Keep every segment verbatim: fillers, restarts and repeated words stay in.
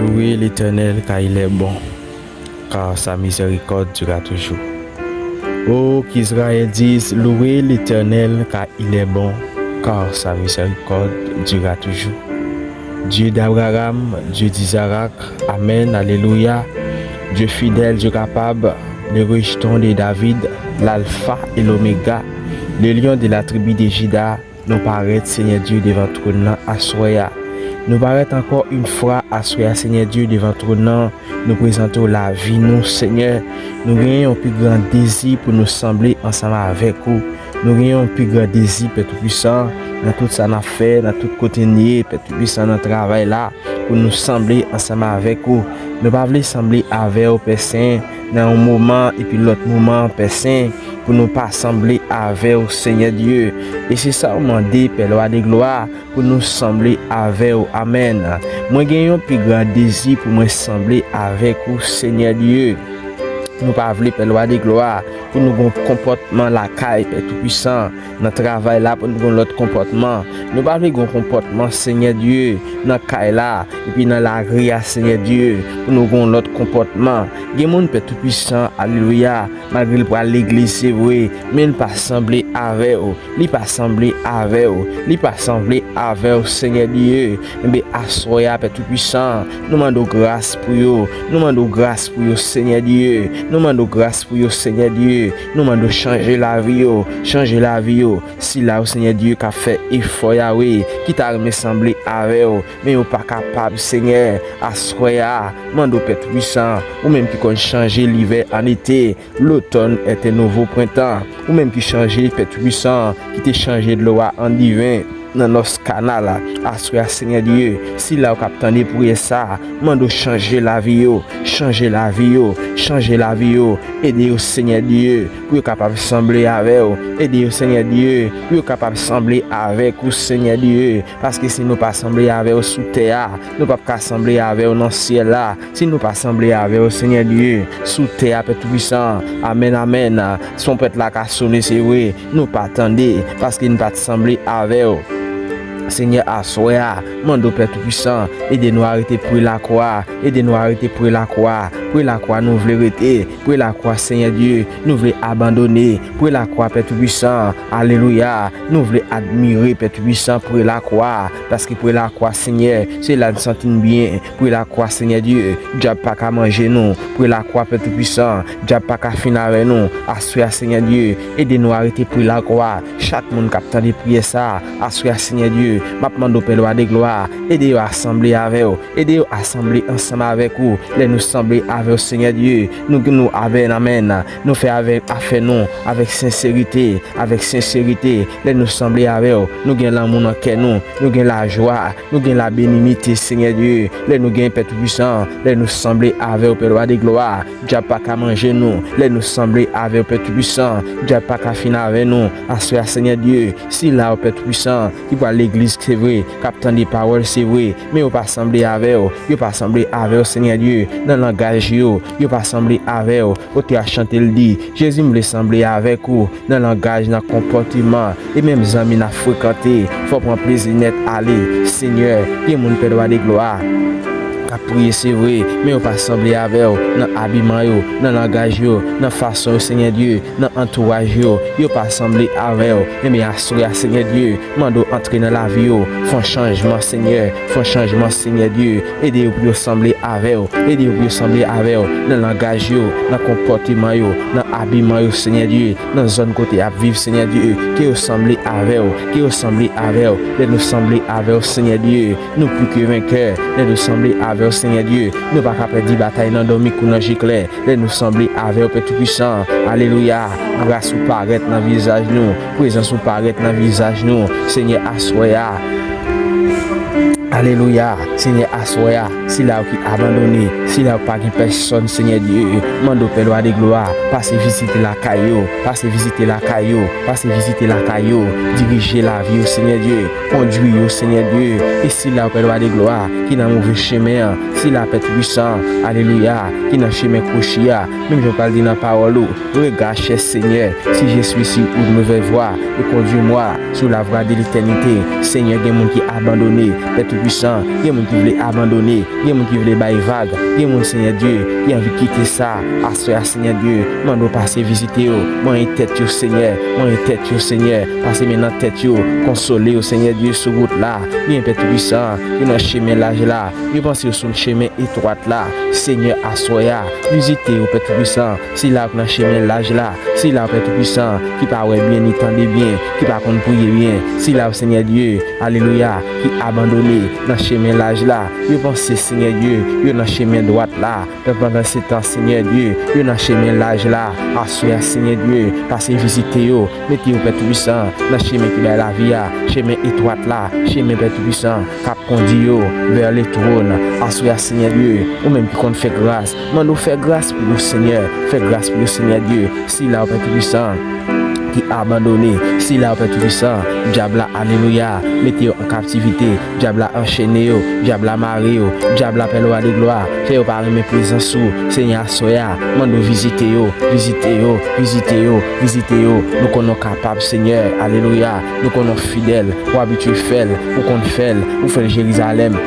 Louez l'Éternel, car il est bon, car sa miséricorde durera toujours. Oh, qu'Israël dise, louez l'Éternel, car il est bon, car sa miséricorde durera toujours. Dieu d'Abraham, Dieu d'Isaac, Amen, alelouya. Dieu fidèle, Dieu capable, le rejeton de David, l'alpha et l'oméga, le lion de la tribu de Juda, nou parèt, Senyè Dye, devan twòn nan aswè a. Nou parèt ankò yon fwa aswè a, Senyè Dye, devan twòn nan. Nou prezante w lavi nou, Senyè. Nou genyen yon pi gran dezi pou nou sanble ansanm avèk ou. Nou genyen yon pi gran dezi, Pè Toupisan, nan tout sa n ap fè, nan tout kote n ye, Pè Toupisan, nan travay la, pou nou sanble ansanm avèk ou. Nou pa vle sanble avè w, Pè Sen, nan yon moman epi lòt moman, Pè Sen, pou nou pa sanble avè w, Senyè Dye. E se sa w mande, Pè Lwa de glwa, pou nou sanble avè w. Amèn. Mwen gen yon pi gran dezi pou mwen sanble avèk ou, Senyè Dye. Nou pa vle, Pè Lwa de glwa, pou nou gon konpòtman lakay, Pè Toupisan, nan travay la, pou nou gon lòt konpòtman. Nou pa vle gon konpòtman, Senyè Dye, nan kay la, epi nan lari a, Senyè Dye, pou nou gon lòt konpòtman. Gen moun, Pè Toupisan, alelouya, malgre l pral legliz, se vre, men l pa sanble avè w. Li pa sanble avè w. Li pa sanble avè w, Senyè Dye. Enben, aswè a, Pè Toupisan, nou mande w gras pou yo. Nou mande w gras pou yo, Senyè Dye. Nou mande w gras pou yo, Senyè Dye. Nou mande w chanje lavi yo. Chanje lavi yo. Sila yo, Senyè Dye, k ap fè efò, Yawe, ki ta renmen sanble avè w, men yo pa kapab, Senyè. Aswè a, mande w, Pè Toupisan, ou menm ki konn chanje livè an ete, l'automne est un nouveau printemps. Ou menm ki chanje, Pè Toupisan, ki te chanje dlo a an diven nan nòs kanal la. Aswè a, Senyè Dye, sila yo k ap tande priyè sa a, mande w chanje lavi yo, chanje lavi yo, chanje lavi yo. Ede yo, Senyè Dye, pou yo kapab sanble avè w. Ede yo, Senyè Dye, pou yo kapab sanble avèk ou, Senyè Dye. Paske si nou pa sanble avè w sou tè a, nou p ap ka sanble avè w nan syèl la. Si nou pa sanble avè w, Senyè Dye, sou tè a, Pè Toupisan, amèn, amèn, twonpèt la ka sone, se vre, nou pa tande, paske n pa t sanble avè w. Senyè, aswè a, mande w, Pè Toupisan, ede nou arete pre lakwa, ede nou arete pre lakwa, pre lakwa nou vle rete, pre lakwa, Senyè Dye, nou vle abandone, pre lakwa, Pè Toupisan, alelouya, nou vle admire, Pè Toupisan, pre lakwa, paske pre lakwa, Senyè, se la n santi n byen, pre lakwa, Senyè Dye, dyab pa ka manje nou, pre lakwa, Pè Toupisan, dyab pa ka fin avè nou, aswè a, Senyè Dye, ede nou arete pre lakwa, chak moun k ap tande priyè sa a, aswè a, Senyè Dye, m ap mande w, Pè Lwa de glwa, ede yo asanble avè w, ede yo asanble ansanm avèk ou, lè nou sanble avè w, Senyè Dye, nou, nou, amèn, amèn, nou fè avèk afè nou, avèk senserite, avèk senserite, lè nou sanble avè w, nou gen lanmou nan kè nou, nou gen lajwa, nou gen labenimite, Senyè Dye, lè nou gen Pè Toupisan, lè nou sanble avè w, Pè Lwa de glwa, dyab pa ka manje nou, lè nou sanble avè w, Pè Toupisan, dyab pa ka fin avè nou, aswè a, Senyè Dye, sila yo, Pè Toupisan, ki pral legliz, se vre, k ap tande pawòl, se vre, men yo pa sanble avè w, yo pa sanble avè w, Senyè Dye, nan langaj yo, yo pa sanble avè w, otè a chante l di, Jezi, m vle sanble avèk ou, nan langaj, nan konpòteman, e menm zanmi n ap frekante, fò pran plezi nèt ale. Senyè, gen moun, Pè Lwa de glwa, k ap priye, se vre, men yo pa sanble avè w nan abiman yo, nan langaj yo, nan fason yo, Senyè Dye, nan antouraj yo, yo pa sanble avè w. Enben, aswè a, Senyè Dye, mande w antre nan lavi yo, fè yon chanjman, Senyè, fè yon chanjman, Senyè Dye, ede yo pou yo sanble avè w, ede yo pou yo sanble avè w nan langaj yo, nan konpòteman yo, nan abiman yo, Senyè Dye, nan zòn kote y ap viv, Senyè Dye, ke yo sanble avè w, ke yo sanble avè w. Lè nou sanble avè w, Senyè Dye, nou pli ke venkè. Lè nou sanble avè w, Senyè Dye, nou pa ka pèdi batay nan dòmi kou nan je klè. Lè nou sanble avè w, Pè Toupisan, alelouya, gras ou parèt nan vizaj nou, prezans ou parèt nan vizaj nou, Senyè, aswè a. Alelouya, Senyè, aswè a, sila yo ki abandone, sila yo ki pa gen pèsòn, Senyè Dye, mande w, Pè Lwa de glwa, pase vizite lakay yo, pase vizite lakay yo, pase vizite lakay yo, dirije lavi yo, Senyè Dye, kondui yo, Senyè Dye, e sila yo, Pè Lwa de glwa, ki nan move chemen an, sila, Pè Toupisan, alelouya, ki nan chemen kwochi a, menm jan w pral di nan pawòl ou, regarde, cher Seigneur, si je suis sur une mauvaise voie, et conduis-moi sur la voie de l'éternité. Senyè, gen moun ki abandone, Pè Toupisan, Pwisan, gen moun ki vle abandone, gen moun ki vle bay vag, gen moun, Senyè Dye, ki anvi kite sa. Aswè a, Senyè Dye, mande w pase vizite yo, manyen tèt yo, Senyè, manyen tèt yo, Senyè, pase men nan tèt yo, konsole yo, Senyè Dye, sou wout la. Gen Pè Toupisan, yo nan chemen laj la, yo panse yo sou chemen etwat la. Senyè, aswè a, vizite yo, Pè Toupisan, sila k nan chemen laj la, sila, Pè Toupisan, ki pa wè byen ni tande byen, ki pa konn priye byen, sila, Senyè Dye, alelouya, ki abandone nan chemen laj la. Yo panse, Senyè Dye, yo nan chemen dwat la, men pandan se tan, Senyè Dye, yo nan chemen laj la. Aswè a, Senyè Dye, pase vizite yo, mete yo, Pè Toupisan, nan chemen ki bay lavi a, chemen etwat la, chemen, Pè Toupisan, k ap kondi yo vè le twòn. Aswè a, Senyè Dye, ou menm ki konn fè gras, mande w fè gras pou yo, Senyè, fè gras pou yo, Senyè Dye. Sila, Pè Toupisan, ki abandone, sila, Pè Toupisan, dyab la, alelouya, mete yo an kaptivite, dyab la anchene yo, dyab la mare yo, dyab la, Pè Lwa de glwa, fè yo pa renmen prezans ou, Senyè, aswè a, mande w vizite yo, vizite yo, vizite yo, vizite yo. Nou konnen w kapab, Senyè, alelouya, nou konnen w fidèl, ou abitye fè l, ou konn fè l, ou fè l Jerizalèm.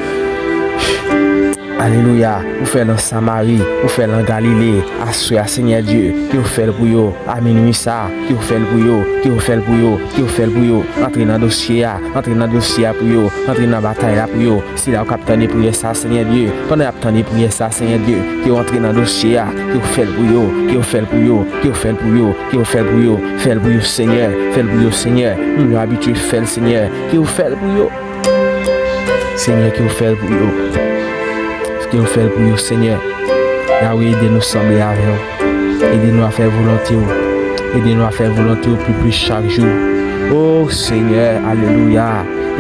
Alelouya, ou fè l an Samari, ou fè l an Galile. Aswè a, Senyè Dye, ke w fè l pou yo. A minwi sa, ke w fè l pou yo, ke w fè l pou yo, ke w fè l pou yo. Antre nan dosye a, antre nan dosye a pou yo, antre nan batay la pou yo. Sila yo k ap tande priyè sa, Senyè Dye, pandan y ap tande priyè sa, Senyè Dye, ke w antre nan dosye a, ke w fè l pou yo, ke w fè l pou yo, ke w fè l pou yo, ke w fè l pou yo. Fè l pou yo, Senyè, fè l pou yo, Senyè. Moun yo abitye fè l, Senyè, ke w fè l pou yo. Senyè, ke w fè l pou yo. Ke w fè l pou yo, Senyè. Yawe, ede nou sanble avè w. Ede nou a fè volonte w. Ede nou a fè volonte w pi plis chak jou. O Senyè, alelouya.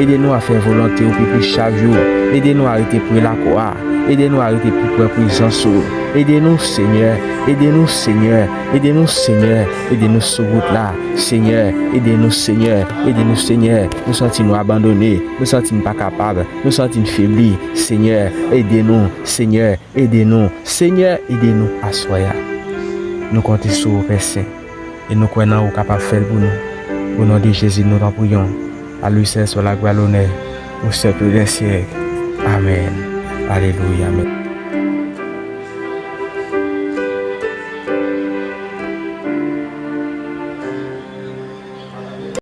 Ede nou a fè volonte w pi plis chak jou. Ede nou a rete pre lakwa. Ede nou a rete pi pre prezans ou. Ede nou, Senyè. Ede nou, Senyè. Ede nou, Senyè. Ede nou sou wout la. Senyè, ede nou, Senyè. Ede nou, Senyè. Nou santi nou abandone. Nou santi n pa kapab. Nou santi n febli. Senyè, ede nou. Senyè, ede nou. Senyè, ede nou aswè a. Nou konte sou ou, Pè Sen. E nou kwè nan ou kapab fè l pou nou. O non de Jezi, nou t ap priye w. A lui seul soit la gloire, l'honneur, au siècle des siècles. Amèn. Alelouya. Amèn.